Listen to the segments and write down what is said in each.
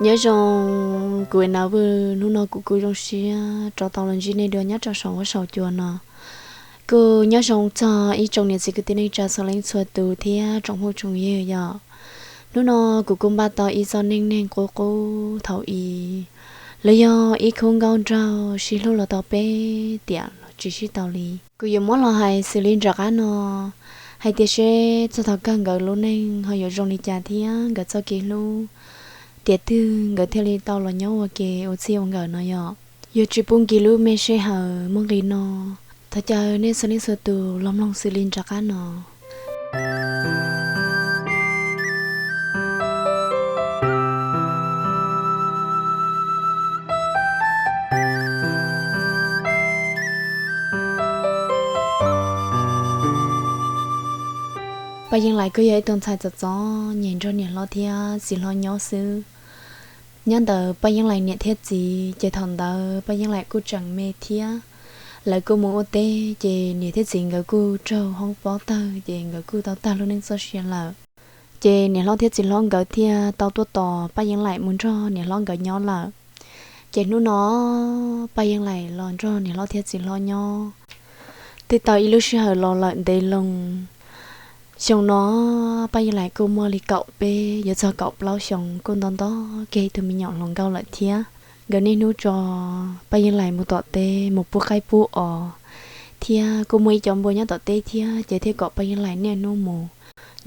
Nyob zoo kuv Nas Vwj, hnub no kuv kuj zoo siab rov tau los ntsib nej dua nyob rau saum huab saum cua no. Kuj nyob zoo txog ib tsoom niam txiv kwv tij neej tsa txhua leej txhua tus thiab tsoom phooj tsoom ywg yom. Hnub no kuv kuj npaj tau ib txoj neej neeg qub qub thaum i, los yog ib khub nkauj nraug sib hlub los tau peb tiam los tsis sib tau li. Kuv yuav muab los hais xws li nram qab no, hais tias seb txog thaum kawg nkawd lub neej ho yuav zoo li cas thiab nkawd txoj kev hlub tiam twg nkawd thiaj li tau los nyob ua ke ua txij ua nkawm no yom. Yuav tsis pub nkim lub me sij hawm muaj nqis no, thov caw nej txhua leej txhua tus los mloog xws li nram qab no. Paj Yeej Laim kuj yog ib tug ntxhais txom txom nyem nrog niam hlob thiab txiv hlob nyob xwb. Nyob ntawm Paj Yeej Laim niam thiab txiv ces thaum ntawd Paj Yeej Laim kuj tseem me thiab. Lawv kuj mus ua teb ces niam thiab txiv nkawd kuj raug hoob pob tawg ces nkawd kuj tau tag lub neej txoj sia lawm. Ces niam hlob thiab txiv hlob nkawd thiaj tau tuaj tos Paj Yeej Laim mus nrog niam hlob nkawd nyob lawm. Ces hnub no Paj Yeej Laim los nrog niam hlob thiab txiv hlob nyob twb tau ib lub sij hawm los lawm ntev loo. Xyoo no Paj Yeej Laim kuj muaj li kaum peb yuav txog kaum plaub xyoo, kuj nto nto kiag tus me nyuam hluas nkauj lawm thiab. Nkawd niaj hnub tso Paj Yeej Laim mus tom teb mus pub qaib pub os, thiab kuj muaj ib co npua nyob tom teb thiab ces thiaj kom Paj Yeej Laim niaj hnub mus.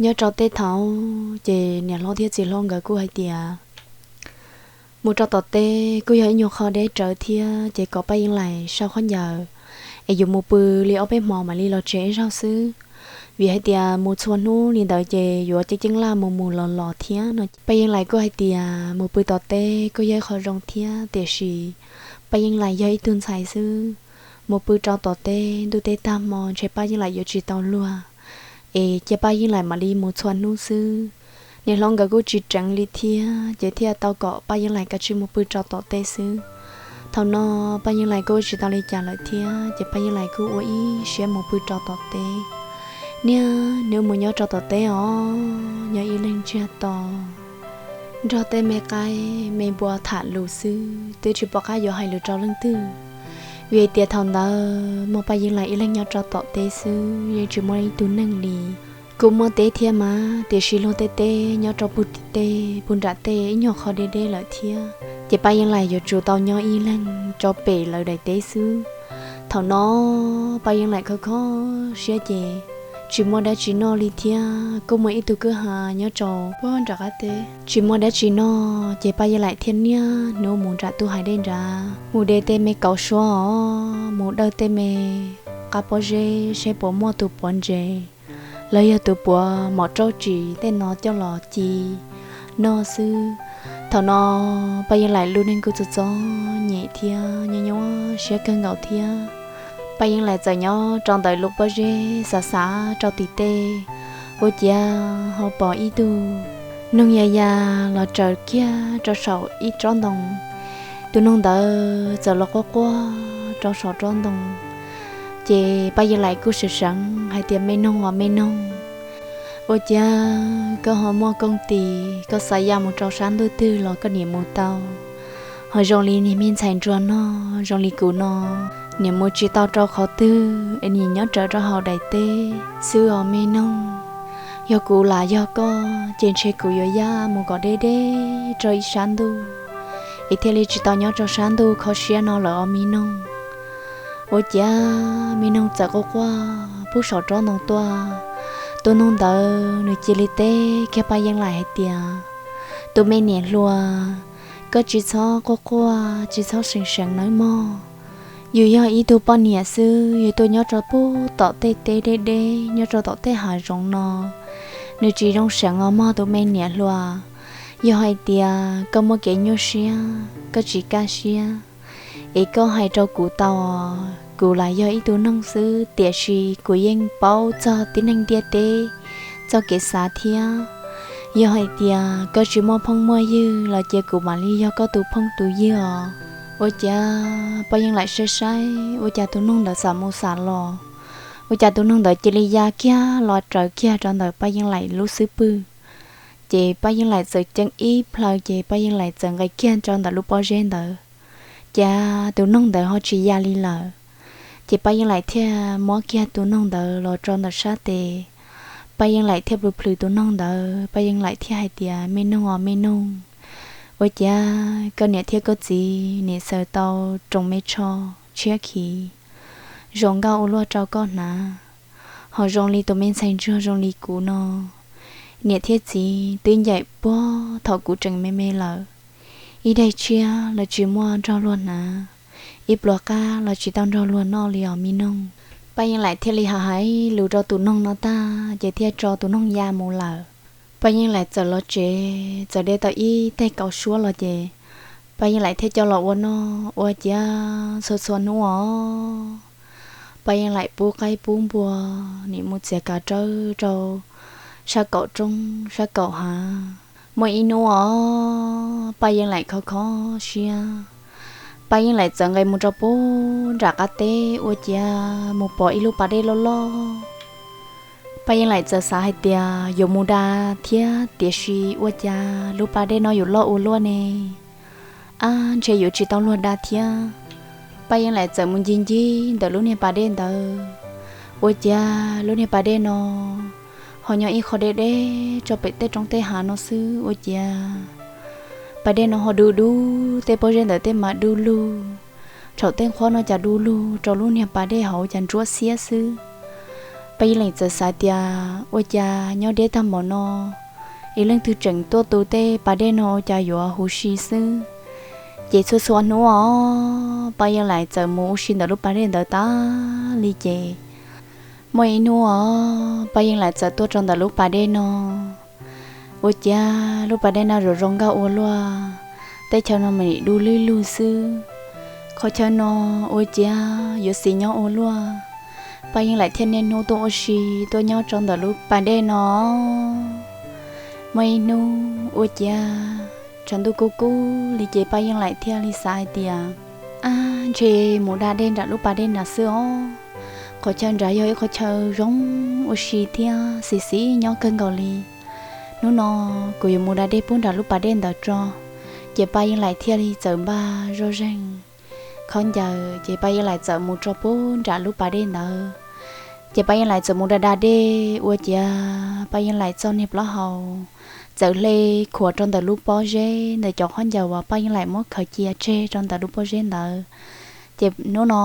Nyob rau tej thaum ces niam hlob thiab txiv hlob nkawd kuj hais tias mus rau tom teb kuj yog ib nyuag qho deb rawv thiab ces kom Paj Yeej Laim sau khaub ncaws es yuav mus pw li ob peb hmo mam li los tsev ib zaug xwb, vim hais tias mus txhua hnub li ntawd ces yuav ceeb ceeb laj mus mus los los thiab no. Paj Yeej Laim kuj hais tias mus pw tom teb kuj yog ib qho zoo thiab, tiam sis Paj Yeej Laim yog ib tug ntxhais xwb, mus pw rau tom teb ntuj teb tag hmo ntshe Paj Yeej Laim yuav tsis tau luag, es cia Paj Yeej Laim mam li mus txhua hnub xwb. Niam hlob nkawd kuj tsis reev li thiab ces thiaj tau kom Paj Yeej Laim kav tsij mus pw rau tom teb xwb. Thaum no Paj Yeej Laim kuj tsis tau li cas lawm thiab ces Paj Yeej Laim kuj ua ib siab mus pw rau tom teb. Niaj hnub mus nyob rau tom teb os, nyob ib leeg ntsiag to nrog tej me qaib me npua tham lus xwb, twb tsis pom qab yuav hais lus rau leej twg. Vim hais tias thaum ntawd muaj Paj Yeej Laim ib leeg nyob rau tom teb xwb, yeej tsis muaj ib tug neeg li. Kuj muaj teb thiab mas, tiam sis luag tej teb nyob rau puag tim tej puag nram tej ib nyuag qho deb deb lawm thiab, ces Paj Yeej Laim yuav tsum tau nyob ib leeg rau pem lawv daim teb xwb. Thaum no Paj Yeej Laim kho kho siab ces tsis muaj dab tsi noj li thiab, kuj muaj ib tug kwj ha nyob rau puag nram qab teb, tsis muaj dab tsi noj ces Paj Yeej Laim thiaj niaj hnub mus nram tub hais dej nrad mus de tej me kauv suab os, mus dawj tej me qab pob zeb seb puas muaj tus puav ntses los yog tus puav mom rauj tsim tej no coj los ci noj xwb. Thaum no Paj Yeej Laim lub neej kuj txom txom nyem thiab nyob nyuaj siab kawg nkaus thiab. Paj Yeej Laim txawm nyob rau ntawm lub pob zeb xav xav rau tim tej, ua ciav ho pom ib tug noog ya ya los tsaws kiag rau saum ib tsob ntoo. Tus noog ntawd txawm los quaj quaj rau saum tsob ntoo, ces Paj Yeej Laim kuj seev seev hais tias, Me noog os me noog, ua ciav koj ho muaj kooj tis, koj xav ya mus rau sab ntuj twg los koj niam mus tau, ho zoo li niag me ntxhais ntsuag no, zoo li kuv no, niam mus tsis tau rau qhov twg es niam nyob rawv rau hauv daim teb xwb os me noog. Yog kuv lam yog koj ces ntshe kuv yuav ya mus kom deb deb rau ib sab ntuj, es thiaj li tsis tau nyob rau sab ntuj kho siab no lawm os me noog. Ua ciav me noog txawm quaj quaj pub saum tsob ntoo tuaj. Tus noog ntawd nws cia li teb kiag Paj Yeej Laim hais tias, Tus me niam hluas, koj tsis txhob quaj quaj, tsis txhob seev seev nawb mog. Yus yog ib tug poj niam xwb, yus tuaj nyob rau pug tom tej teb deb deb, nyob rau tom tej hav zoov no, nws tsis zoo seev os mog tus me niam hluas. Yog hais tias koj muaj kev nyuaj siab, koj tsis kaj siab, es koj hais rau kuv tau. Kuv lam yog ib tug noog xwb, tiam sis kuv yeej paub txog tib neeg ntiaj teb txoj kev xav thiab. Yog hais tias koj tsis muaj phooj muaj ywg los cia kuv mam li yog koj tus phooj tus ywg os. Ua ciav Paj Yeej Laim saib saib ua cas tus noog ntawd xam mus xam los, ua cas tus noog ntawd cia li ya kiag los raws kiag rau ntawm Paj Yeej Laim lub xub pwg. Ces Paj Yeej Laim txawm ceev ib plhaw ces Paj Yeej Laim txawm nqis kiag rau ntawm lub pob zeb ntawd, ces tus noog ntawd ho tsis ya li lawm. Ces Paj Yeej Laim thiaj muab kiag tus noog ntawd los rau ntawm sab tes. Paj Yeej Laim thiaj plhws plhws tus noog ntawd, Paj Yeej Laim thiaj hais tias, Me noog os me noog, ua cas koj niam thiab koj txiv nim xaws tau roos me tsho tshiab khiv zoo nkauj ua luaj rau koj hnav, ho zoo li tus me ntxhais ntsuag zoo li kuv no, niam thiab txiv twb ncaim puag thaum kuv tseem me me lawm, ib daim tshiab los tsis muaj nrog luag hnav, ib pluas qab los tsis tau nrog luag noj li os me noog. Paj Yeej Laim thiaj li hais hais lus rau tus noog no tag ces thiaj tso tus noog ya mus lawm. Paj Yeej Laim txawm los tsev, txawm de tau ib teg kaus suab los ces Paj Yeej Laim thiaj coj los ua noj ua ciav txhua txhua hnub os. Paj Yeej Laim pub qaib pub npua, nim mus txiav kav rawb rau sab kaum roob sab kaum hav. Muaj ib hnub os, Paj Yeej Laim kho kho siab, Paj Yeej Laim txawm nqis mus rau puag nram qab teb ua ciav mus pom ib lub pas dej loj loj. Paj Yeej Laim txawm xav hais tias yuav mus da thiab, tiam sis ua cas lub pas dej no yuav loj ua luaj ne? Ab, ntshe yuav tsis tau luag da thiab. Paj Yeej Laim txawm mus ncig ncig ntawm lub niag pas dej ntawd, ua ciav lub niag pas dej no ho nyob ib qho deb deb rau pem tej roob tej hav no xwb ua ciav pas dej no ho du du, tej pob zeb ntawd tej mas du lug, thaum tej nqhuab no cas du lug rau lub niag pas dej hauv cas ntsuab xiab xwb. Paj Yeej Laim txawm xav tias ua cas nyob deb tag npaum no, ib leej twg tseem tuaj tu tej pas dej no ua cas yuav huv si xwb. Ces txhua txhua hnub os, Paj Yeej Laim txawm mus ua si ntawm lub pas dej ntawd tas li ces muaj ib hnub os, Paj Yeej Laim txawm tuaj rau ntawm lub pas dej no, ua ciav lub pas dej no zoo zoo nkauj ua luaj, tej chaw no mas nim du lug lug xwb. Qhov chaw no ua ciav yuav xis nyob ua luaj. Paj Yeej Laim thiaj niaj hnub tuaj ua si, tuaj nyob rau ntawm lub pas dej no. Muaj ib hnub ua ciav tshav ntuj kub kub li ces Paj Yeej Laim thiaj li xav hais tias, ab, ntshe mus da dej nram lub pas dej nrad xwb os. Qhov chaw nrad yog ib qhov chaw zoo ua si thiab xis xis nyob kawg nkaus li. Hnub no kuv yuav mus da dej puag nram lub pas dej ntawd tso. Ces Paj Yeej Laim thiaj li txawm npaj zoj zeeg khaub ncaws ces Paj Yeej Laim txawm mus rau puag nram lub pas dej ntawd. Ces Paj Yeej Laim txawm mus da da dej ua ciav Paj Yeej Laim txoj niag plaub hau txawm hle khuav rau ntawm lub pob zeb ntawm cov khaub ncaws uas Paj Yeej Laim muab khaws cia tseg rau ntawm lub pob zeb ntawd. Ces hnub no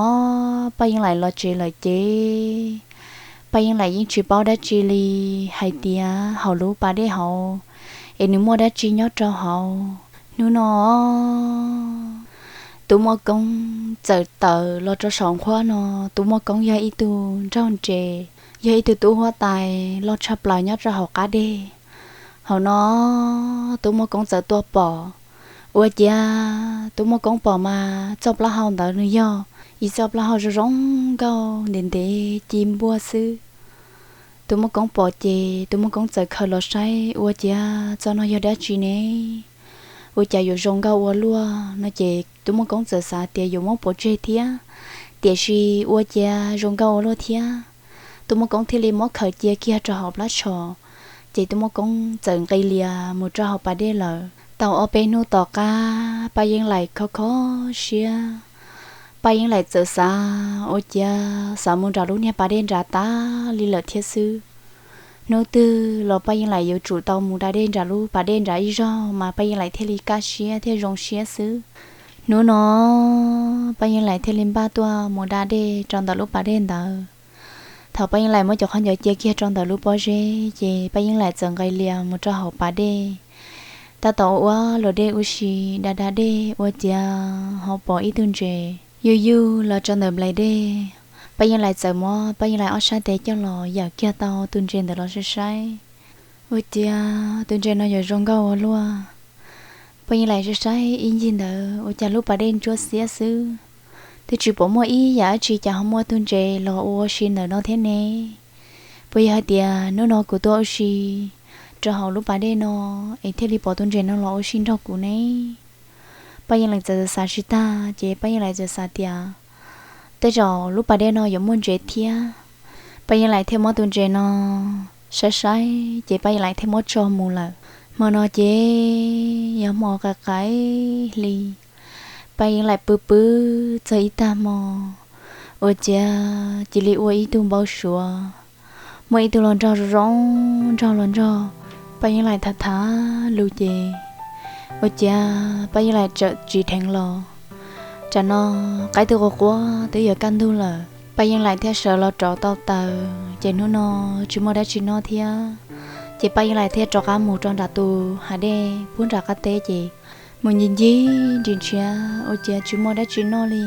Paj Yeej Laim los tsev lawm ces Paj Yeej Laim yeej tsis paub dab tsi li hais tias hauv lub pas dej hauv es nws muaj dab tsi nyob rau hauv. Hnub no Tub Muaj Koob txawm tawm los rau saum nqhuab no. Tub Muaj Koob yog ib tug nraug ntses, yog ib tug tub huab tais loj tshaj plaws nyob rau hauv qab deg. Hauv no Tub Muaj Koob txawm tuaj pom, ua ciav Tub Muaj Koob pom mas txoj plaub hau ntawd nws yog ib txoj plaub hau zoo zoo nkauj ntev ntev ci npuaj xwb. Tub Muaj Koob pom ces Tub Muaj Koob txawm khaws los saib ua ciav txoj no yog dab tsi ne, ua cas yuav zoo nkauj ua luaj no ces Tub Muaj Koob txawm xav tias yuav muab pov tseg thiab, tiam sis ua ciav zoo nkauj ua luaj thiab. Tub Muaj Koob thiaj li muab khaws cia kiag rau hauv plab tsho, ces Tub Muaj Koob txawm nqis lias mus rau hauv pas dej lawm. Tau ob peb hnub tom qab Paj Yeej Laim kho kho siab, Paj Yeej Laim txawm xav ua ciav xav mus nram lub niag pas dej nrad tas li lawm thiab xwb. Hnub twg los Paj Yeej Laim yuav tsum tau mus da dej nram lub pas dej nrad ib zaug mas Paj Yeej Laim thiaj li kaj siab thiaj zoo siab xwb. Hnub no Paj Yeej Laim thiaj li npaj tuaj mus da dej rau ntawm lub pas dej ntawd. Thaum Paj Yeej Laim muab cov khaub ncaws cia kiag rau ntawm lub pob zeb ces Paj Yeej Laim txawm nqis lias mus rau hauv pas dej. Tab tom ua ua luam dej ua si, da da dej ua ciav ho pom ib tug ntses yug yug los rau ntawm nplaim dej. Paj Yeej Laim txawm muab Paj Yeej Laim ob sab tes coj los yawm kiag tau tus ntses ntawd los saib saib, ua ciav tus ntses no yuav zoo nkauj ua luaj. Paj Yeej Laim saib saib ib ncig ntawd ua cas lub pas dej ntsuab xiab xwb, twb tsis pom muaj ib yam dab tsi cas ho muaj tug ntses los ua ua si ntawm no thiab ne. Puas yog hais tias hnub no kuv tuaj ua si rau hauv lub pas dej no es thiaj li pom tus ntses no los ua si nrog kuv ne? Paj Yeej Laim txawm xav tsis tag ces Paj Yeej Laim txawm xav tias tej zaum lub pas dej no yuav muaj ntses thiab. Paj Yeej Laim thiaj muab tus ntses no saib saib ces Paj Yeej Laim thiaj muab tso mus lawm. Hmo no ces yog hmo qaim qaim hli, Paj Yeeb Laim pw pw txog ib tag hmo, ua ciav cia li ua ib tug npau suav, muaj ib tug hluas nraug zoo zoo nraug hluas nraug, Paj Yeeb Laim tham tham lus ces ua ciav Paj Yeeb Laim txawm tsim dheev los. Tsam no qaib twb qua qua twb yuav kaj ntug lawm, Paj Yeeb Laim thiaj sawv los rauv tau taws ces hnub no tsis muaj dab tsi noj thiab. Ces Paj Yeeb Laim thiaj rov qab mus rau nram tus hav dej puag nram qab teb ces mus ncig ncig nrhiav ua ciav tsis muaj dab tsi noj li.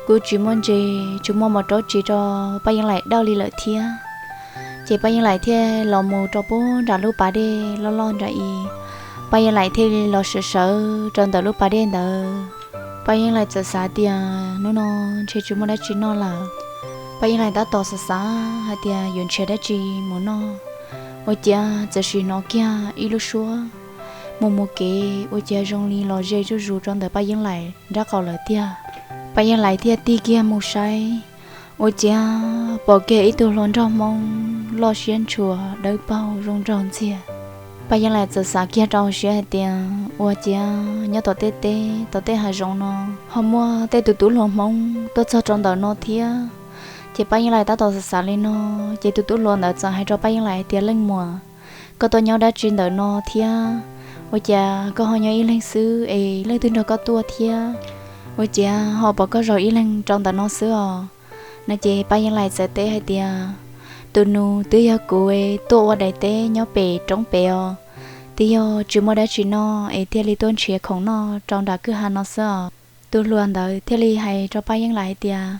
Kuj tsis muaj ntses, tsis muaj mov rau tsis rau Paj Yeeb Laim dawj li lawm thiab. Ces Paj Yeeb Laim thiaj los mus rau puag nram lub pas dej loj loj nram i. Paj Yeeb Laim thiaj li los sawv sawv rau ntawm lub pas dej ntawd. Paj Yeeb Laim txawm xav tias hnub no ntshe tsis muaj dab tsi noj lawm. Paj Yeeb Laim tab tom xav xav hais tias yuav nrhiav dab tsi mus noj, ua ciav txawm sim hnov kiag ib lub suab mus mus kev ua ciav zoo li los ze zuj zus rau ntawm Paj Yeeb Laim nraub qaum lawm tiag. Paj Yeeb Laim thiaj tig kiag mus saib, ua ciav pom kiag ib tug hluas nraug Hmoob loj siab ntshua dawb paug zoo nraug ntxiag. Paj Yeeb Laim txawm xav kiag rau hauv siab hais tias ua ciav nyob tom tej teb tom tej hav zoov no ho muaj tej tus tub hluas Hmoob tuaj txog rau ntawm no thiab. Ces Paj Yeeb Laim tab tom xav xav li no, ces tus tub hluas ntawd txawm hais rau Paj Yeeb Laim hais tias, Leej muam, koj tuaj nyob dab tsi ntawm no thiab? Ua cas koj ho nyob ib leeg xwb es leej twg nrog koj tuaj thiab? Ua ciav ho pom koj zaum ib leeg rau ntawm no xwb os? No ces Paj Yeeb Laim txawm teb hais tias, Tus nus, twb yog kuv tuaj ua daim teb nyob pem roob pem os. Twb yog tsis muaj dab tsi noj es thiaj li tuaj nrhiav khoom noj rau nram kwj ha no xwb os. Tus hluas ntawd thiaj li hais rau Paj Yeeb Laim hais tias,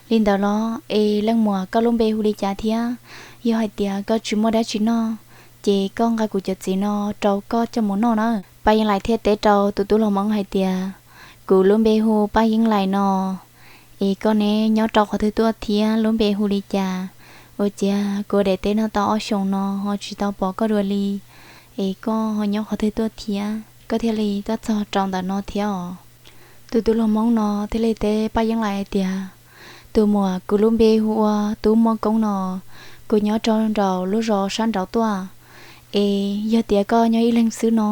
Li ntawd los es leej muam, koj lub npe hu li cas thiab? Yog hais tias koj tsis muaj dab tsi noj, ces koj nqa kuv cov txiv no rau koj coj mus noj na. Paj Yeeb Laim thiaj teb rau tus tub hluas Hmoob hais tias, Kuv lub npe hu Paj Yeeb Laim no, es koj ne nyob rau qhov twg tuaj thiab lub npe hu li cas? Ua ciav kuv ua daim teb no tau ob xyoos no ho tsis tau pom koj dua li, es koj ho nyob qhov twg tuaj thiab koj thiaj li tuaj txog rau ntawm no thiab os? Tus tub hluas Hmoob no thiaj li teb Paj Yeeb Laim hais tias, Tus muam, kuv lub npe hu ua Tub Muaj Koob no, kuv nyob rau nraum lub zos sab nraud tuaj. Es yog tias koj nyob ib leeg xwb no,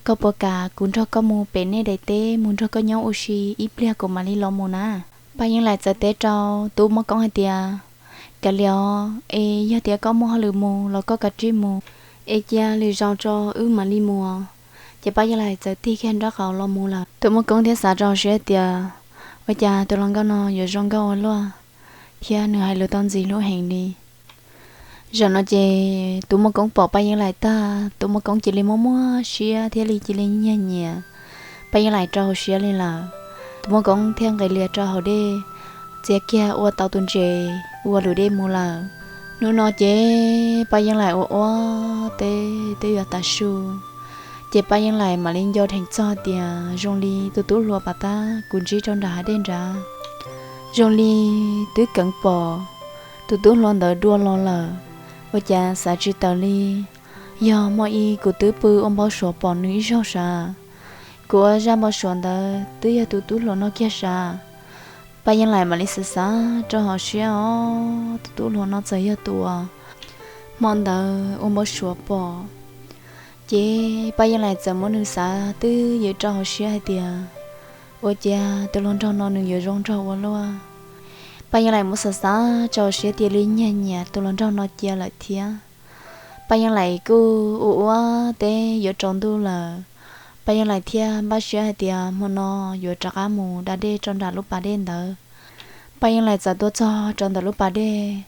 koj puas kam kuv nrog koj mus pem nej daim teb mus nrog koj nyob ua si ib pliag kuv mam li los mus na? Paj Yeeb Laim txawm teb rau Tub Muaj Koob hais tias, Kav liam, es yog tias koj muaj hauj lwm mus los koj kav tsij mus, es cia lwm zaus tso wb mam li mus. Ces Paj Yeeb Laim txawm tig kiag nraub qaum los mus lawm. Tub Muaj Koob thiaj xav rau hauv siab tias, Ua cas tus hluas nkauj no yuav zoo nkauj ua luaj thiab nws hais lus tau ntxim hlub heev li. Zaum no ces Tub Muaj Koob pom Paj Yeeb Laim tag, Tub Muaj Koob cia li muaj muaj siab thiaj li cia li nyiag nyiam Paj Yeeb Laim rau hauv siab li lawm. Tub Muaj Koob thiaj nqis lias rau hauv dej, txiav kiag ua tau tus ntses ua lub dej mus lawm. Hnub no ces Paj Yeeb Laim ua ua teb twb yuav tav su, ces Paj Yeeb Laim mam li nco dheev txog tias, Zoo li tus tub hluas pam tab kuv ntsib rau nram hav dej nrad, zoo li twb keev pom tus tub hluas ntawd dua los lawm. Ua cas xav tsis tawm li, yog hmo i kuv twb pw ua npau suav pom nws ib zaug sav, kuv ua zaj npau suav ntawd twb yog tus tub hluas no kiag sav. Paj Yeeb Laim mam li xav xav rau hauv siab, Ob, tus tub hluas no txawm yog tus uas hmo ntawd ua npau suav pom. Ces Paj Yeeb Laim txawm muab nws xav twb ywm rau hauv siab hais tias, Ua ciav tus hluas nraug no nws yuav zoo nraug ua luaj. Paj Yeeb Laim muab xav xav rau hauv siab cia li nyiag nyiam tus hluas nraug no cia lawm thiab. Paj Yeeb Laim kuj ua ua teb yuav tsaus ntuj lawm, Paj Yeeb Laim thiaj npaj siab hais tias hmo no yuav rov qab mus da dej rau nram lub pas dej ntawd. Paj Yeeb Laim txawm tuaj txog rau ntawm lub pas dej,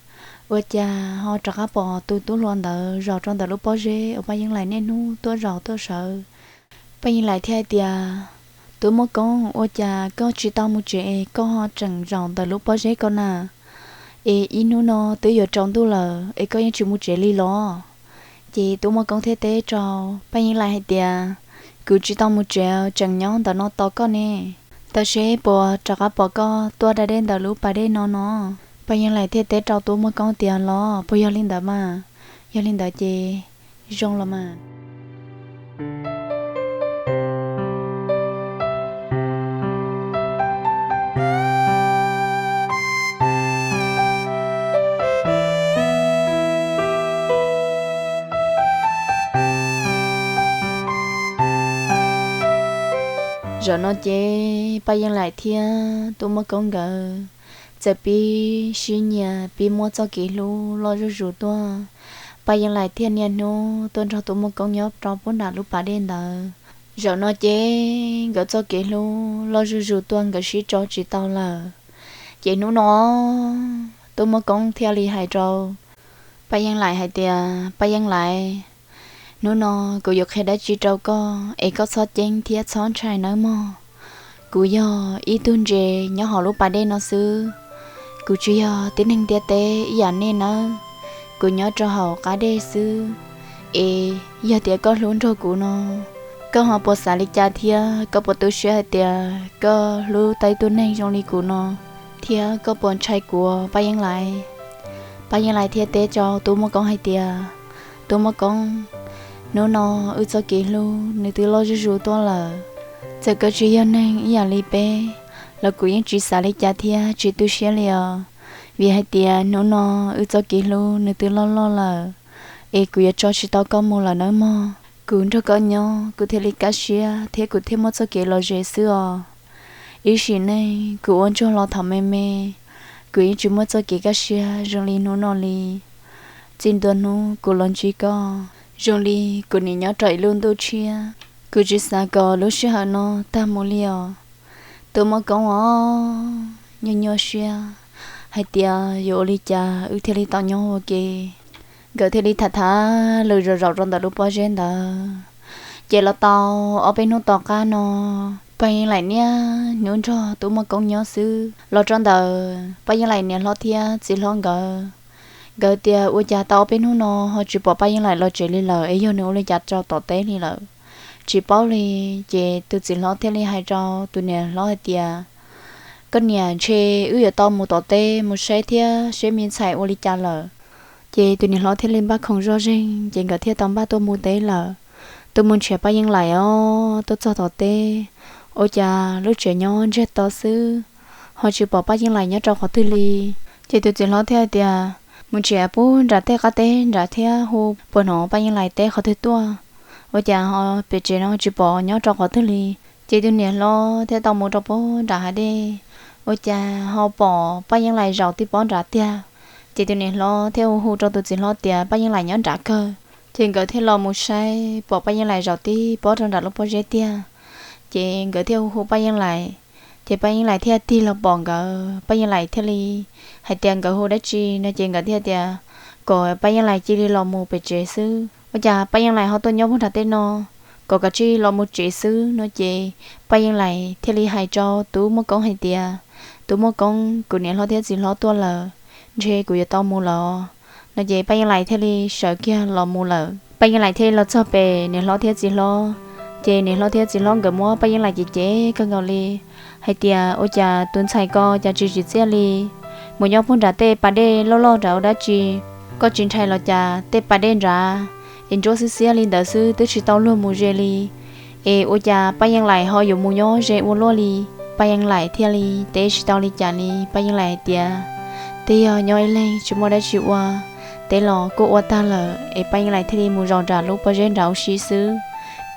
ua cas ho rov qab pom tus tub hluas ntawd zaum rau ntawm lub pob zeb uas Paj Yeeb Laim niaj hnub tuaj zaum tuaj sawv. Paj Yeeb Laim thiaj hais tias, Tub Muaj Koob, ua cas koj tsis tau mus tsev es koj ho tseem zaum ntawm lub pob zeb ko na? Es ib hnub no twb yuav tsaus ntuj lawm es koj yeej tsis mus tsev li los? Ces Tub Muaj Koob thiaj teb rau Paj Yeeb Laim hais tias, Kuv tsis tau mus tsev, tseem nyob ntawm no tos koj ne. Tab sis puas rov qab pom koj tuaj da dej ntawm lub pas dej no no? Paj Yeeb Laim thiaj teb rau Tub Muaj Koob tias, Los puas yog li ntawd mas? Yog li ntawd ces zoo los mas. Zaum no ces Paj Yeej Laim thiab Tub Muaj Koob nkawd txawm pib sib nyiam pib muab txoj kev hlub loj zuj zus tuaj. Paj Yeej Laim thiaj niaj hnub tuaj nrog Tub Muaj Koob nyob rau puag nram lub pas dej ntawd. Zaum no ces nkawd txoj kev hlub loj zuj zus tuaj, nkawd sib tso tsis tau lawm. Ces hnub no Tub Muaj Koob thiaj li hais rau Paj Yeej Laim hais tias, Paj Yeej Laim, hnub no kuv yuav qhia dab tsi rau koj es koj txhob ceeb thiab txhob ntshai nawb mog. Kuv yog ib tug ntses nyob hauv lub pas dej no xwb. Kuv tsis yog tib neeg ntiaj teb ib yam nej nawb. Kuv nyob rau hauv qab dej xwb. Es yog tias koj hlub nrog kuv no, koj ho puas xav li cas thiab koj puas tu siab hais tias koj hlub tau ib tug neeg zoo li kuv no, thiab koj puas ntshai kuv, Paj Yeej Laim? Paj Yeej Laim thiaj teb rau Tub Muaj Koob hais tias, Tub Muaj Koob, hnub no wb txoj kev hlub nws twb loj zuj zus tuaj lawm. Txawm koj tsis yog neeg ib yam li peb los kuv yeej tsis xav li cas thiab tsis tu siab li os. Vim hais tias hnub no wb txoj kev hlub nws twb loj loj lawm, es kuv yuav tso tsis tau koj mus lawm nawb mog. Kuv nrog koj nyob kuv thiaj li kaj siab thiab kuv thiaj muaj txoj kev lom zem xwb os. Ib sim neej kuv ua ntsuag los thaum me me, kuv yeej tsis muaj txoj kev kaj siab zoo li hnub no li. Txij ntua hnub kuv los ntsib koj, zoo li kuv nim nyob rau ib lub ntuj tshiab. Kuv tsis xav kom lub sij hawm no tag mus li os. Tub Muaj Koob os, nyuaj nyuaj siab hais tias yuav ua li cas wb thiaj li tau nyob ua ke. Nkawd thiaj li tham tham lus zaum zaum rau ntawm lub pob zeb ntawd. Ces los tau ob peb hnub tom qab no, Paj Yeej Laim niaj hnub nrog Tub Muaj Koob nyob xwb. Los rau ntawm Paj Yeej Laim niam hlob thiab txiv hlob nkawd, nkawd tias ua cas tau ob peb hnub no ho tsis pom Paj Yeej Laim los tsev li lawm, es yog nws ua li cas rau tom teb li lawm, tsis paub li. Ces tus txiv hlob thiaj li hais rau tus niam hlob hais tias, Koj niam, ntshe wb yuav tau mus tom teb mus saib thiab seb me ntxhais ua li cas lawm. Ces tus niam hlob thiaj li npaj khoom zoj zeeg, ces nkawd thiaj tau npaj tuaj mus teb lawm. Tuaj mus nrhiav Paj Yeej Laim os, tuaj txog tom teb, ua cas lub tsev nyob ntsiag to xwb, ho tsis pom Paj Yeej Laim nyob rau qhov twg li. Ces tus txiv hlob thiaj tias, Mus nrhiav puag nram tej qab teb nrad thiab hu puas hnov Paj Yeej Laim teb qhov twg tuaj. Ua cas ho pem tsev no tsis pom nyob rau qhov twg li? Ces tus niam hlob thiaj tau mus rau puag nram hav dej, ua cas ho pom Paj Yeej Laim zaum tib pob nrad tiag. Ces tus niam hlob thiaj hu hu rau tus txiv hlob tias Paj Yeej Laim nyob nrad kawg. Ces nkawd thiaj los mus saib pom Paj Yeej Laim zaum tib pob rau nram lub pob zeb tiag. Ces nkawd thiaj hu hu Paj Yeej Laim, ces Paj Yeej Laim thiaj tig los pom nkawd. Paj Yeej Laim thiaj li hais tias nkawd hu dab tsi no, ces nkawd thiaj tias kom Paj Yeej Laim cia li los mus pem tsev xwb. Ua cas Paj Yeej Laim ho tuaj nyob puag nram tej no, kom kav tsij los mus tsev xwb no. Ces Paj Yeej Laim thiaj li hais rau Tub Muaj Koob hais tias, Tub Muaj Koob, kuv niam hlob thiab txiv hlob tuaj lawm, ntshe kuv yuav tau mus lawm no. Ces Paj Yeej Laim thiaj li sawv kiag los mus lawm. Paj Yeej Laim thiaj li los txog pem niam hlob thiab txiv hlob, ces niam hlob thiab txiv hlob nkawd muab Paj Yeej Laim cem cem kawg nkaus li hais tias, Ua cas tus ntxhais ko cas tsis tsim txiaj li, mus nyob puag nram tej pas dej loj loj nrad ua dab tsi? Koj tsis ntshai los cas? Tej pas dej nrad es ntsuab xiab xiab li ntawd xwb, twb tsis tau luag mus ze li. Es ua cas Paj Yeej Laim ho yuav mus nyob ze ua luaj li? Paj Yeej Laim thiaj li teb tsis tau li cas li. Paj Yeej Laim hais tias, Twb yog nyob ib leeg tsis muaj dab tsi ua, teb los kuj ua tag lawm, es Paj Yeej Laim thiaj li mus zaum nram lub pob zeb nrad ua si xwb,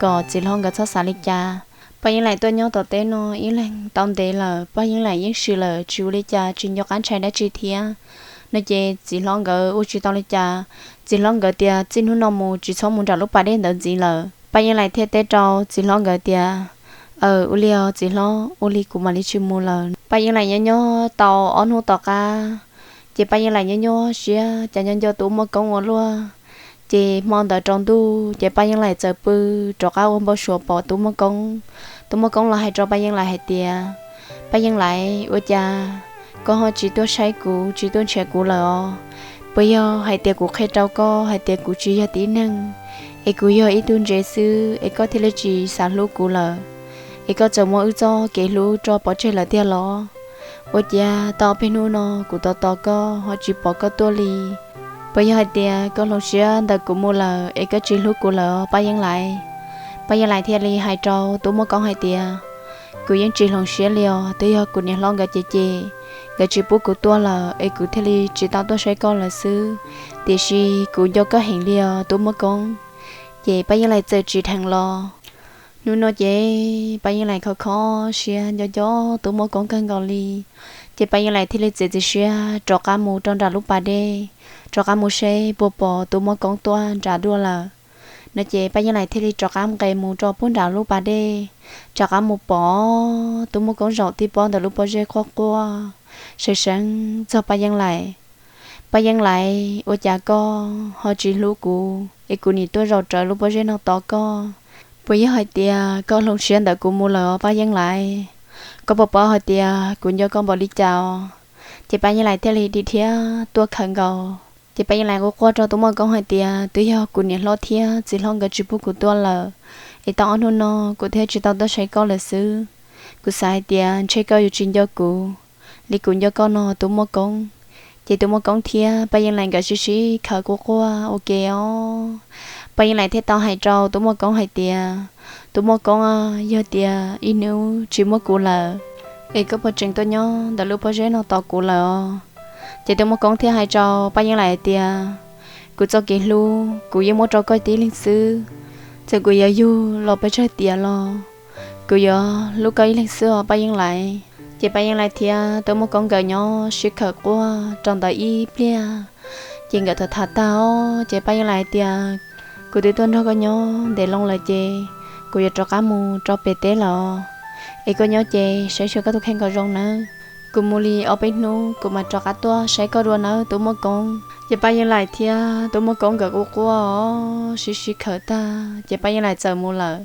kom txiv hlob nkawd txhob xav li cas. Paj Yeej Laim tuaj nyob tom teb no ib leeg tau ntev lawm, Paj Yeej Laim yeej swm lawm, tsis ua li cas, tsis nco qab ntshai dab tsi thiab no. Ces txiv hlob nkawd ua tsis tau li cas. Txiv hlob nkawd tias, Txij hnub no mus tsis txhob mus nram lub pas dej ntawd ntxiv lawm. Paj Yeej Laim thiaj teb rau txiv hlob nkawd tias, Aws, ua li os txiv hlob, ua li kuv mam li tsis mus lawm. Paj Yeej Laim nyob nyob tau ob hnub tom qab, ces Paj Yeej Laim nyob nyob siab cas nyob nco Tub Muaj Koob ua luaj. Ces hmo ntawd rau ntuj, ces Paj Yeej Laim txawm pw rov qab ua npau suav pom Tub Muaj Koob. Tub Muaj Koob los hais rau Paj Yeej Laim hais tias, Paj Yeej Laim, ua cas koj ho tsis tuaj saib kuv, tsis tuaj nrhiav kuv lawm os? Puas yog hais tias kuv qhia rau koj hais tias kuv tsis yog tib neeg, es kuv yog ib tug ntses xwb, es koj thiaj li tsis xav hlub kuv lawm, es koj txawm muab wb txoj kev hlub tso pov tseg lawm tiag los? Ua cas tau ob peb hnub no kuv tos tos koj ho tsis pom koj tuaj li? Puas yog hais tias koj hloov siab ntawm kuv mus lawm es koj tsis hlub kuv lawm os Paj Yeej Laim? Paj Yeej Laim thiaj li hais rau Tub Muaj Koob hais tias, Kuv yeej tsis hloov siab li os, twb yog kuv niam hlob nkawd cem cem, nkawd tsis pub kuv tuaj lawm es kuv thiaj li tsis tau tuaj saib koj lawm xwb. Tiam sis kuv nco koj heev li os Tub Muaj Koob. Ces Paj Yeej Laim txawm tsim dheev los, Hnub no ces Paj Yeej Laim khov kho siab nco nco Tub Muaj Koob kawg nkaus li. Ces Paj Yeej Laim thiaj li txiav txim siab rov qab mus rau nram lub pas dej, rov qab mus seb puas pom Tub Muaj Koob tuaj nram dua lawm no. Ces Paj Yeej Laim thiaj li rov qab nqes mus rau puag nram lub pas dej, rov qab mus pom Tub Muaj Koob zaum tib pob ntawm lub pob zeb quaj quaj, seev seev txog Paj Yeej Laim. Paj Yeej Laim, ua cas koj ho tsis hlub kuv es kuv nim tuaj zaum rawv lub pob zeb no tos koj? Puas yog hais tias koj hloov siab ntawm kuv mus lawm os Paj Yeej Laim? Koj puas paub hais tias kuv nco koj npaum li cas os? Ces Paj Yeej Laim thiaj li dhia dhia tuaj khawm nkaus. Ces Paj Yeej Laim quaj quaj rau Tub Muaj Koob hais tias, twb yog kuv niam hlob thiab txiv hlob nkawd tsis pub kuv tuaj lawm, es tau ob hnub no kuv thiaj tsis tau tuaj saib koj lawm xwb. Kuv xav hais tias ntshe koj yuav tsis nco kuv li kuv nco koj no Tub Muaj Koob. Ces Tub Muaj Koob thiab Paj Yeej Laim nkawd sib sib khawm quaj quaj ua ke os. Paj Yeej Laim thiaj tau hais rau Tub Muaj Koob hais tias, Tub Muaj Koob, yog tias ib hnub tsis muaj kuv lawm, es koj puas tseem tuaj nyob ntawm lub pob zeb no tos kuv lawm os? Ces Tub Muaj Koob thiaj hais rau Paj Yeej Laim hais tias, kuv txoj kev hlub kuv yeej muab rau koj tib leeg xwb. Txawm kuv yuav yug los pes tsawg tiam los kuv yuav hlub koj ib leeg xwb os Paj Yeej Laim. Ces Paj Yeej Laim thiab Tub Muaj Koob nkawd nyob sib khawm quaj rau ntawd ib pliag, ces nkawd tham tham tag os, ces Paj Yeej Laim hais tias, kuv twb tuaj nrog koj nyob ntev loo lawm ces kuv yuav rov qab mus rau pem teb lawm, es koj nyob ces saib xyuas koj tus kheej kom zoo nawb. Kuv mus li ob peb hnub kuv mam rov qab tuaj saib koj dua nawb Tub Muaj Koob. Ces Paj Yeej Laim thiab Tub Muaj Koob nkawd quaj quaj os, sib sib khawm tag ces Paj Yeej Laim txawm mus lawm.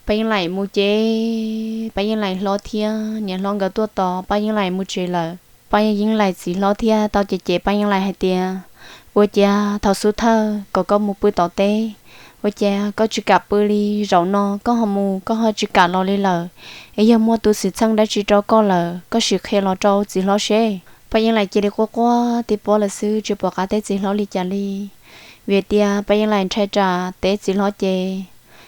Paj Yeej Laim mus ces Paj Yeej Laim hlob thiab niam hlob nkawd tuaj tos Paj Yeej Laim mus tsev lawm. Paj Yeej Laim txiv hlob thiaj tau cem cem Paj Yeej Laim hais tias, ua cas thaum xub thawj kom koj mus pw tom teb, ua cas koj tsis kam pw li? Zaum no koj ho mus koj ho tsis kam los li lawm, es yog muaj tus xwm txheej dab tsi rau koj lawm koj sim qhia los rau txiv hlob seb. Paj Yeej Laim cia li quaj quaj tib pob lawm xwb tsis pom qab teb txiv hlob li cas li. Vim tias Paj Yeej Laim ntshai tsam teb txiv hlob ces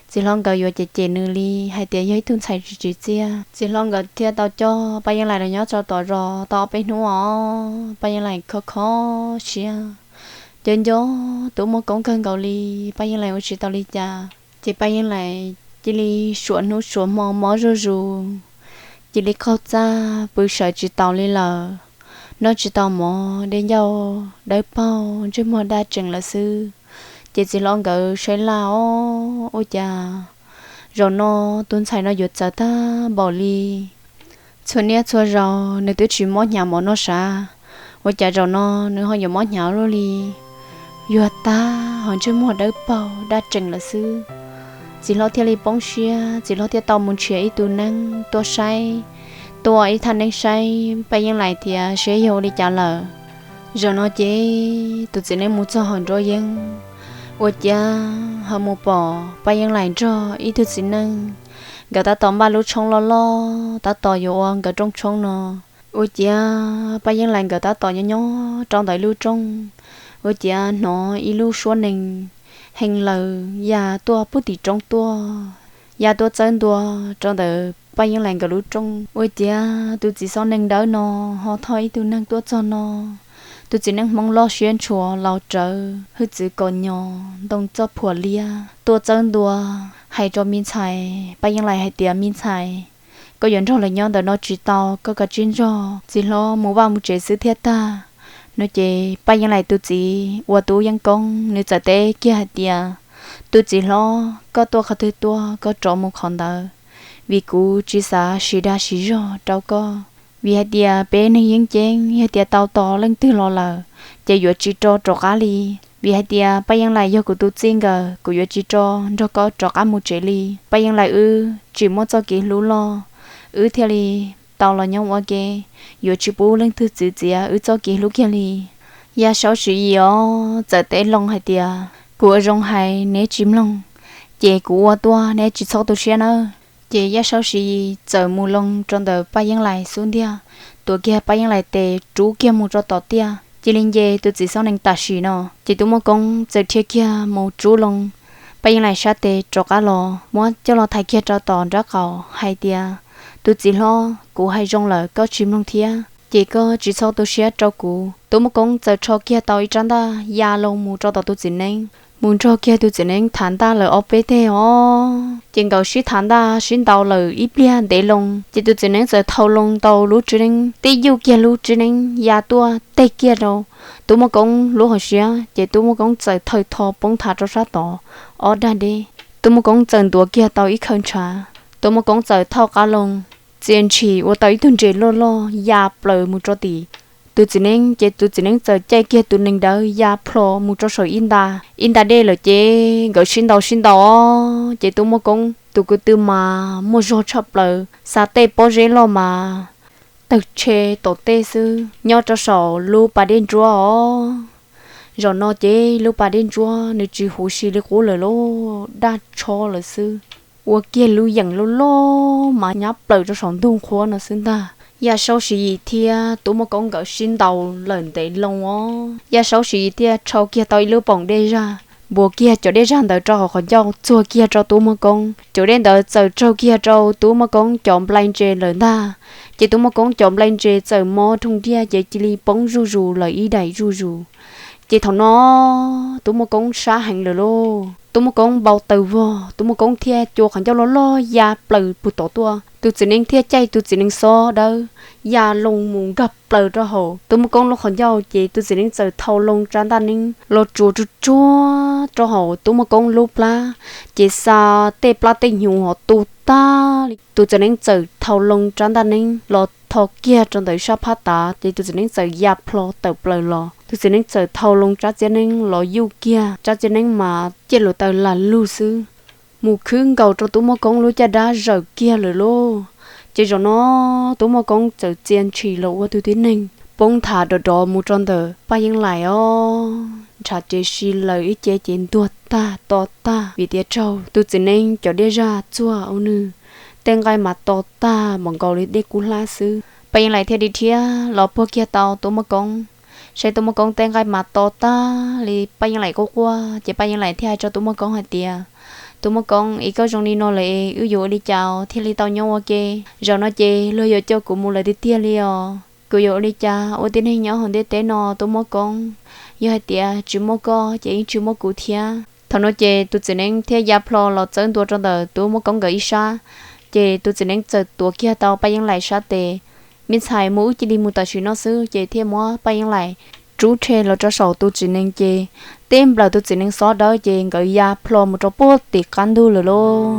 txiv hlob nkawd yuav cem cem nws li hais tias yog ib tug ntxhais tsis tsim txiaj. Txiv hlob nkawd thiaj tau coj Paj Yeej Laim los nyob rau tom zos tau ob peb hnub os. Paj Yeej Laim khov kho siab, nco nco Tub Muaj Koob kawg nkaus li, Paj Yeej Laim ua tsis tau li cas. Ces Paj Yeej Laim cia li suam hnub suam hmo mob zuj zus, cia li qaug txaj pw sawv tsis taus li lawm, noj tsis tau mov, dej ncauj dawb paug, ntsej muag daj tsees lawm xwb. Ces txiv hlob nkawd saib laj os, ua cas zaum no tus ntxhais no yuav txawv tag npaum li. Txhua niaj txhua zaus nws twb tsis mob hnyav mov noj sav, ua cas zaum no nws ho yuav mob hnyav luaj li, yuag tag ho ntsej muag dawb paug daj tsees lawm xwb. Txiv hlob thiaj li poob siab, txiv hlob thiaj tau mus nrhiav ib tug neeg tuaj saib, tuaj ib thaj neeb saib Paj Yeej Laim tias seb yog ua li cas lawm. Zaum no ces tus txiv neeb mus txog hauv nruab yeeb, ua cas ho mus pom Paj Yeej Laim nrog ib tug txiv neej, nkawd tab tom npaj lub tshoob loj loj tab tom yuav ua nkawd rooj tshoob no. Ua ciav Paj Yeej Laim nkawd tab tom nyob nyob rau ntawm ib lub rooj, ua ciav hnov ib lub suab nees hee laws ya tuaj puag tim roob tuaj, ya tuaj txawb ntua rau ntawm Paj Yeej Laim nkawd lub rooj. Ua ciav tus txiv xob nees dawb no ho thauj ib tug neeg tuaj txog no. Tus txiv neej Hmoob loj siab ntshua laus rawv hwj txwv kom nyo ntoo txoj phuam liab tuaj txawb ntua, hais rau me ntxhais Paj Yeej Laim hais tias, me ntxhais, koj yuav nrog lawv nyob ntawm no tsis tau, koj kav tsij nrog txiv hlob mus vaj mus tsev xwb thiaj tag. No ces Paj Yeej Laim tus txiv uas tus yeej koob nws txawm teb kiag hais tias, tus txiv hlob, koj tuaj qhov twg tuaj koj rov mus qhov ntawd, vim kuv tsis xav siv dag siv zog rau koj. Vim hais tias peb neeg yeeb ceeb yog tias tau tos leej twg los lawm ces yuav tsis rov rov qab li. Vim hais tias Paj Yeej Laim yog kuv tus txij nkawm, kuv yuav tsis rov nrog koj rov qab mus tsev li. Paj Yeej Laim wb tsis muaj txoj kev hlub loj, wb thiaj li tau los nyob ua ke, yuav tsis pub leej twg txwv txiav wb txoj kev hlub kiag li. Yaj Saub Siv Yis os txawm teb loo hais tias, kuv ua zoo hais neb tsis mloog, ces kuv ua tuaj neb tsis txhob tu siab nawb. Ces Yaj Saub Siv Yis txawm mus loo rau ntawm Paj Yeej Laim xub ntiag, tuav kiag Paj Yeej Laim tes rub kiag mus rau tom tiaj, cia li nce tus txiv xob nees tam sim no. Ces tus Muaj Koob txawm dhia kiag mus rub loo Paj Yeej Laim sab tes rov qab los, muab coj los thaiv kiag rau tom nraub qaum hais tias, tus txiv hlob, kuv hais zoo lawm koj tsis mloog thiab, ces koj tsis txhob tu siab rau kuv. Tus Muaj Koob txawm rho kiag tau ib rab ntaj ya loo mus rau tom tus txiv neeb, mus nrog kiag tus txiv neeb thav ntaj lawm ob peb teg os. Ces nkawd sib thav ntaj sib ntaus lawm ib pliag ntev loo, ces tus txiv neeb txawm thau loo tau lub tswb neeb, tib yuj kiag lub tswb neeb ya tuaj teg kiag rau Tub Muaj Koob lub hauv siab, ces Tub Muaj Koob txawm thawj tho poob thav rau sab tod ob dag deb. Tub Muaj Koob txawm ntuav kiag tau ib khaw ntshav, Tub Muaj Koob txawm thauj qab loo, txia ntshis ua tau ib tug ntses loj loj ya plaws mus rau tim tus txiv neeb, ces tus txiv neeb txawm caij kiag tus nees dawb ya plho mus rau saum ib nta, ib nta dej lawm ces nkawd sib ntaus sib ntaus os, ces Tub Muaj Koob tus kwv tw mas muaj zog tshaj plaws, xa tej pob zeb loj mas tawg tshe tom tej xwb nyob rau saum lub pas dej ntsuab os. Zaum no ces lub pas dej ntsuab nws tsis huv si li qub lawm lauj, daj tsho lawm xwb. Ua kiag lub yeem loj loj mas nyab plaws rau saum ntug qhuab no xwb ntag. Yaj Saub Siv Yim thiab Tub Muaj Koob nkawd sib ntaus lawm ntev loo os, Yaj Saub Siv Yim thiaj rhau kiag tau ib lub poom dej zag, npuas kiag cov dej zag ntawd rau hauv qhov ncauj txuag kiag rau Tub Muaj Koob. Cov dej ntawd txawm raug kiag rau Tub Muaj Koob cov nplai ntses lawm ntag. Ces Tub Muaj Koob cov nplai ntses txawm mob rhooj diaj ces cia li poob zuj zus lawm ib daim zuj zus. Ces thaum no Tub Muaj Koob sab heev lawm lauj, Tub Muaj Koob npau taws vog, Tub Muaj Koob thiaj cua qhov ncauj loj loj ya plaws puag tod tuaj. Tus txiv neeb thiaj caij tus txiv neeb xob dawb ya loo mus nkag plaws rau hauv Tub Muaj Koob lub qhov ncauj, ces tus txiv neeb txawm thau loo tsab ntaj neeb los tsuav tsuag tsuag rau hauv Tub Muaj Koob lub plab, ces xa tej plab tej hnyuv ho tu tag li. Tus txiv neeb txawm thau loo tsab ntaj neeb los tho kiag rau ntawm sab phab tav, ces tus txiv neeb txawm ya plho tawm plaws los. Tus txiv neeb txawm thau loo tsab txiab neeb los yuj kiag, tsab txiab neeb mas ciaj lus taws lam lug xwb, mus khwb nkaus rau Tub Muaj Koob lub caj dab zawm kiag lawm lauj. Ces zaum no Tub Muaj Koob txawm txia ntshis los ua tus tib neeg poob nthav dov dov mus rau ntawm Paj Yeeb Laim os, ntshav ces si lawm ib ce ces ntuag tag to tag vim tias raug tus txiv neeb cov dej zaj txuag ua nws tej nqaij mas to tag npaum nkaus li dej kub hlab xwb. Paj Yeeb Laim thiaj li dhia los puag kiag tau Tub Muaj Koob, saib Tub Muaj Koob tej nqaij mas to tag li Paj Yeeb Laim quaj quaj, ces Paj Yeeb Laim thiaj hais rau Tub Muaj Koob hais tias, Tub Muaj Koob, es koj zoo li no lawm es wb yuav ua li cas thiaj li tau nyob ua ke? Zaum no ces luag yuav coj kuv mus lawm tiag tiag li os. Kuv yuav ua li cas ua tib neeg nyob hauv ntiaj teb no Tub Muaj Koob? Yog hais tias tsis muaj koj ces yeej tsis muaj kuv thiab. Thaum no ces tus txiv neeb thiaj ya plho los txawb ntua rau ntawm Tub Muaj Koob nkawd ib sab, ces tus txiv neeb txawm tuav kiag tau Paj Yeeb Laim sab tes, Me ntxhais, mus wb cia li mus tam sim no xwb. Ces thiaj muab Paj Yeeb Laim rub rhe los rau saum tus txiv neeb, ces tib nplawm tus txiv neeb xob dawb ces nkawd ya plho mus rau puag tim qab ntug lawm lauj.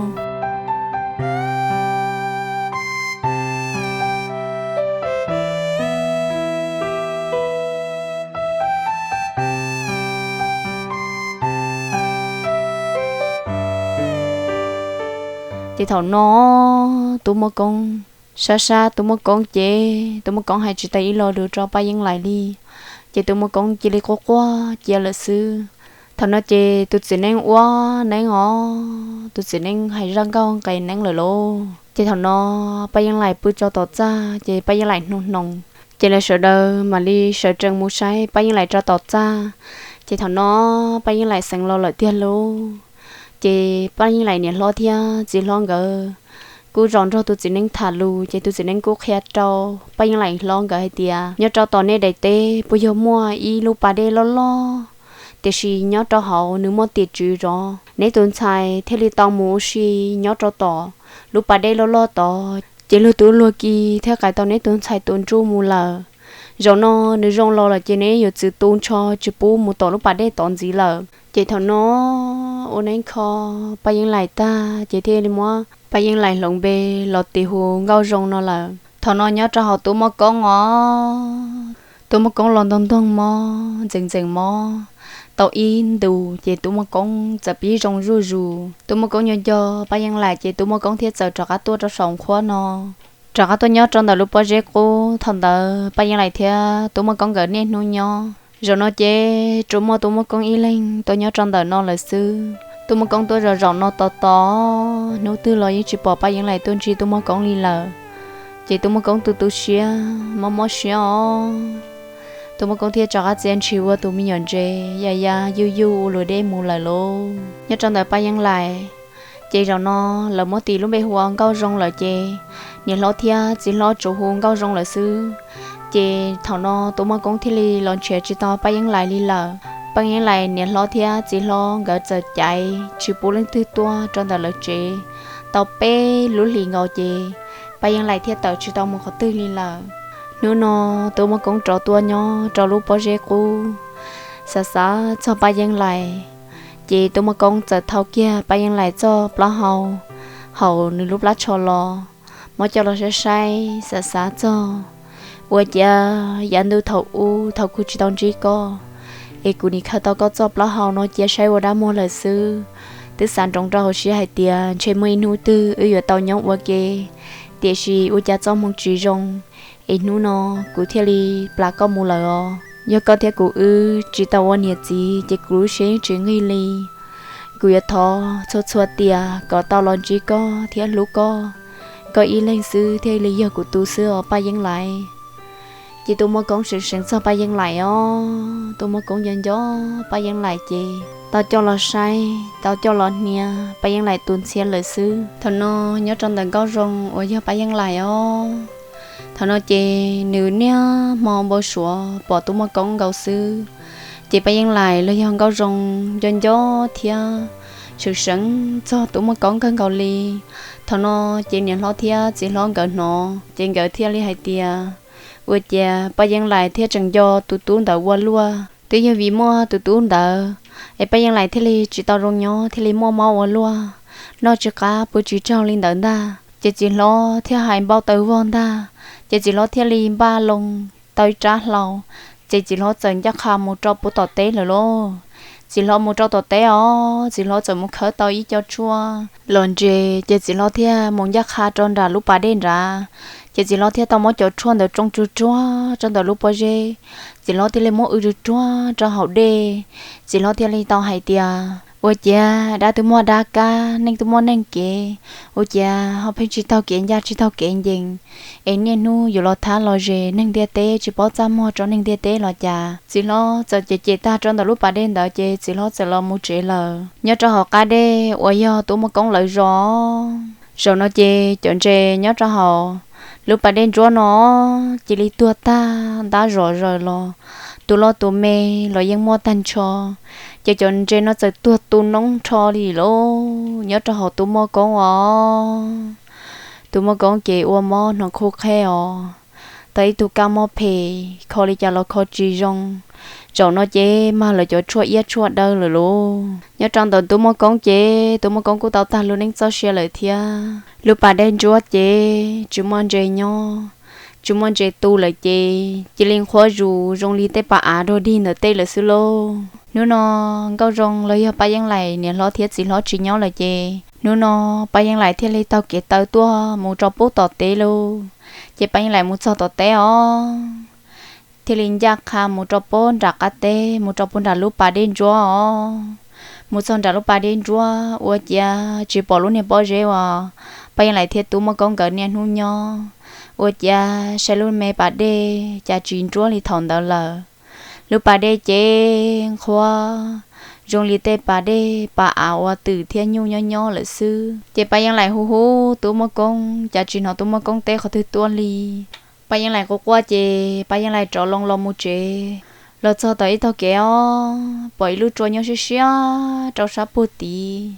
Ces thaum no Tub Muaj Koob sab sab Tub Muaj Koob ces Tub Muaj Koob hais tsis tau ib lo lus rau Paj Yeeb Laim li, ces Tub Muaj Koob cia li quaj quaj cia lawm xwb. Thaum no ces tus txiv neeb ua neeb os, tus txiv neeb hais zaj nkauj nqes neeb lawm lauj. Ces thaum no Paj Yeeb Laim pw tso tom txaj ces Paj Yeeb Laim hnoos hnoos, ces lawv sawv daws mam li sawv tsees mus saib Paj Yeeb Laim tso tom txaj. Ces thaum no Paj Yeeb Laim xeev los lawm tiag lauj. Ces Paj Yeeb Laim niam hlob thiab txiv hlob nkawd kuj zaum nrog tus txiv neeb tham lus, ces tus txiv neeb kuj qhia rau Paj Yeeb Laim hlob nkawd hais tias, Nyob rau tom nej daim teb puas yog muaj ib lub pas dej loj loj, tiam sis nyob rau hauv nws muaj tim tswv zov, neb tus ntxhais thiaj li tau mus ua si nyob rau tom lub pas dej loj loj tod, ces luag tub luag ki thiaj qais tau neb tus ntxhais tus ntsuj mus lawm. Zaum no nws zoo los lawm ces neb yuav txwv tu nrho tsis pub mus tom lub pas dej tod ntxiv lawm. Ces thaum no ua neeb kho Paj Yeeb Laim tag ces thiaj li muab Paj Yeeb Laim hloov npe los tis hu Nkauj Zoo no lawm. Thaum no nyob rau hauv Tub Muaj Koob os, Tub Muaj Koob los ntoog ntoog mob ntxeev ntxeev mob tau ib ntus ces Tub Muaj Koob txawm pib zoo zuj zus. Tub Muaj Koob nco nco Paj Yeeb Laim ces Tub Muaj Koob thiaj txawm rov qab tuaj rau saum qhuab no, rov qab tuaj nyob rau ntawm lub pob zeb qub thaum ntawd Paj Yeeb Laim thiab Tub Muaj Koob nkawd niaj hnub nyob. Zaum no ces tsuas muaj Tub Muaj Koob ib leeg tuaj nyob rau ntawm no lawm xwb. Tub Muaj Koob tuaj zaum zaum no tos tos, hnub twg los yeej tsis pom Paj Yeeb Laim tuaj ntsib Tub Muaj Koob li lawm. Ces Tub Muaj Koob tu tu siab mob mob siab os. Tub Muaj Koob thiaj rov qab txia ntshis ua tus me nyuam ntse ya ya yuj yuj ua luam dej mus lawm lauj. Nyob rau ntawm Paj Yeeb Laim, ces zaum no lawv muab tis lub npe hu ua Nkauj Zoo lawm ces niam hlob thiab txiv hlob tsuas hu Nkauj Zoo lawm xwb. Ces thaum no Tub Muaj Koob thiaj li los nrhiav tsis tau Paj Yeeb Laim li lawm. Paj Yeeb Laim niam hlob thiab txiv hlob nkawd txawm caiv tsis pub leej twg tuaj rau ntawm lawv tsev tau peb lub hlis nkaus ces Paj Yeeb Laim thiaj tawm tsis tau mus qhov twg li lawm. Hnub no Tub Muaj Koob rov tuaj nyob rau lub pob zeb qub, xav xav txog Paj Yeeb Laim, ces Tub Muaj Koob txawm thau kiag Paj Yeeb Laim txoj plaub hau hauv nws lub plab tsho los, muab coj los saib saib xav xav txog, ua cas yav ntuj thaum ub thaum kuv tsis tau ntsib koj es kuv nim khaws tau koj txoj plaub hau no cia saib ua dab muag lawm xwb. Twb xav ntsoov rau hauv siab hais tias ntshe muaj ib hnub twg wb yuav tau nyob ua ke, tiam sis ua cas txoj hmoo tsis zoo es hnub no kuv thiaj li plam koj mus lawm os. Yog koj thiab kuv wb tsis tau ua niam txiv ces kuv lub siab yeej tsis nqig li. Kuv yuav thov txhua txhua tiam kom tau los ntsib koj thiab hlub koj, koj ib leeg xwb thiaj li yog kuv tus xwb os Paj Yeeb Laim. Ces Tub Muaj Koob seev seev txog Paj Yeeb Laim os, Tub Muaj Koob nco nco Paj Yeeb Laim ces tau coj los saib tau coj los hnia Paj Yeeb Laim tus ntxhiab lawm xwb. Thaum no nyob rau ntawm Nkauj Zoo uas yog Paj Yeeb Laim os, thaum no ces nws niaj hmo npau suav pom Tub Muaj Koob nkaus xwb. Ces Paj Yeeb Laim los yog Nkauj Zoo nco nco thiab seev seev txog Tub Muaj Koob kawg nkaus li. Thaum no ces niam hlob thiab txiv hlob nkawd hnov ces nkawd thiaj li hais tias, ua cas Paj Yeeb Laim thiaj tseem nco tus tub ntawd ua luaj? Twb yog vim muaj tus tub ntawd es Paj Yeeb Laim thiaj li tsis tau zoo nyob thiaj li muaj mob ua luaj, noj tsis qab pw tsis tsaug li ntawd ntag. Ces txiv hlob thiaj hais npau taws vog ntag, ces txiv hlob thiaj li npaj loo tau ib rab hlau, ces txiv hlob txawm ncaj qha mus rau puag tom teb lawm lauj. Txiv hlob mus rau tom teb os, txiv hlob txawm mus khawb tau ib co tshuaj los ntses, ces txiv hlob thiaj mus ncaj qha rau nram lub pas dej nrad. Ces txiv hlob thiaj tau muab cov tshuaj ntawd tsoo tsuag tsuag rau ntawm lub pob zeb, txiv hlob thiaj li muab w tsuag tsuag rau hauv dej. Txiv hlob thiaj li tau hais tias, ua ciav dab twb muaj dab kab, neeg twb muaj neeg kev, ua ciav ho pheej tsis taug kev ncaj tsis taug kev ncees, es niaj hnub yuav los thab los zes neeg ntiaj teb tsis paub txaj muag rau neeg ntiaj teb los cas. Txiv hlob txawm cem cem tag rau ntawm lub pas dej ntawd ces txiv hlob txawm los mus tsev lawm. Nyob rau hauv qab dej uas yog Tub Muaj Koob lawv zos, zaum no ces cov ntses nyob rau hauv lub pas dej ntsuab no cia li tuag tag ntab zom zaws los, tus loj tus me los yeej muaj tag nrho. Ces cov ntses no txawm tuag tu noob nrho li lauj, nyob rau hauv Tub Muaj Koob os. Tub Muaj Koob ces ua mob hnov khuj qheb os, tau ib tug kab mob phem, kho li cas los kho tsis zoo. Zaum no ces mag lawv cov tshuaj iab tshuaj daw lawm lauj. Nyob rau ntawm Tub Muaj Koob ces Tub Muaj Koob kuj tau tag lub neej txoj sia lawm thiab. Lub pas dej ntsuab ces tsis muaj ntses nyob, tsis muaj ntses tu lawm ces cia li nqhuab zus zoo li tej pas av dog dig ntawm tej lawm xwb lauj. Hnub no Nkauj Zoo los yog Paj Yeeb Laim niam hlob thiab txiv hlob tsis nyob lawm ces hnub no Paj Yeeb Laim thiaj li taug kev taw tuaj mus rau puag tom teb lauj. Ces Paj Yeeb Laim mus txog tom teb os, thiaj li ncaj qha mus rau puag nram qab teb, mus rau puag nram lub pas dej ntsuab os. Mus txog nram lub pas dej ntsuab ua ciav tsis pom lub niag pob zeb uas Paj Yeeb Laim thiab Tub Muaj Koob nkawd niaj hnub nyob. Ua ciav saib lub me pas dej cas tsis ntsuab li thaum ntawd lawm. Lub pas dej ces nqhuab zoo li tej pas dej pas av uas twm thiab nyuj nyob nyob lawm xwb. Ces Paj Yeeb Laim hu hu Tub Muaj Koob cas tsis hnov Tub Muaj Koob teb qhov twg tuaj li. Paj Yeeb Laim quaj quaj ces Paj Yeeb Laim rov loo los mus tsev. Los txog tom ib tog kev os, pom ib lub tsua nyob siab siab rau sab puag tid.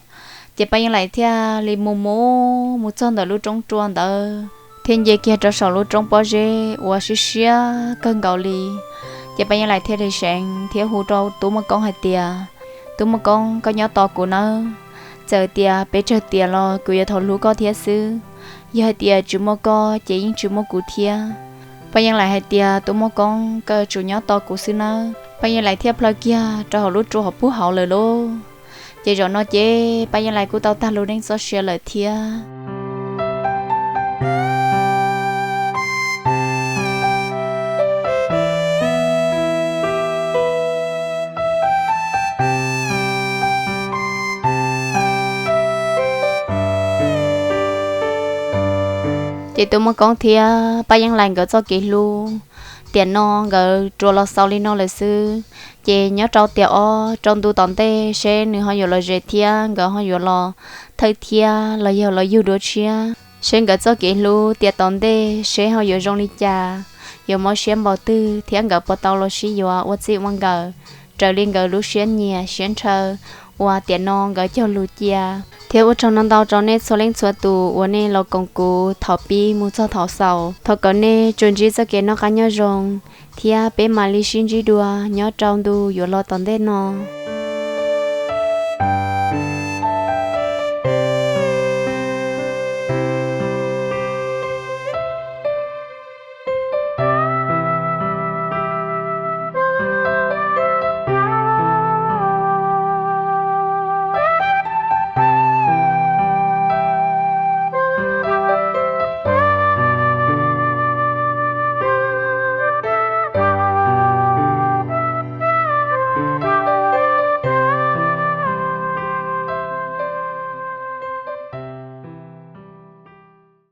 Ces Paj Yeeb Laim thiaj li mus mus mus txog ntawm lub roob tsua ntawd, thiaj nce kiag rau saum lub roob pob zeb uas siab siab kawg nkaus li. Ces Paj Yeeb Laim thiaj li seev thiab hu rau Tub Muaj Koob hais tias, Tub Muaj Koob, koj nyob tos kuv nawb. Txawm tias peb tsawg tiam los kuv yuav thov hlub koj thiab xwb. Yog hais tias tsis muaj koj ces yeej tsis muaj kuv thiab. Paj Yeeb Laim hais tias, Tub Muaj Koob, koj yuav tsum nyob tos kuv xwb nawb. Paj Yeeb Laim thiaj plhaw kiag rau hauv lub tsua hauv pub hauv lawm lauj. Ces zaum no ces Paj Yeeb Laim kuj tau tag lub neej txoj sia lawm thiab. Ces Tub Muaj Koob thiab Paj Yeeb Laim nkawd txoj kev hlub tiam no nkawd rua los xaus li no lawm xwb. Ces nyob rau tiam ob rau ntu tom ntej seb nws ho yuav los zes thiab nkawd ho yuav los thawj thiab los yog los yug dua tshiab, seb nkawd txoj kev hlub tiam tom ntej seb ho yuav zoo li cas, yuav mob siab npaum twg thiab nkawd puas tau los sib yuav ua txij ua nkawm raws li nkawd lub siab nyiam siab ntshaw uas tiam no nkawd cog lus cia. Thiab ua tsaug ntau ntau rau nej txhua leej txhua tus uas nej los koom kuv thaum pib mus txog thaum xaus. Thov kom nej tsuas ntsib txoj kev noj qab nyob zoo, thiab peb mam li sib ntsib dua nyob rau ntu yuav los tom ntej no.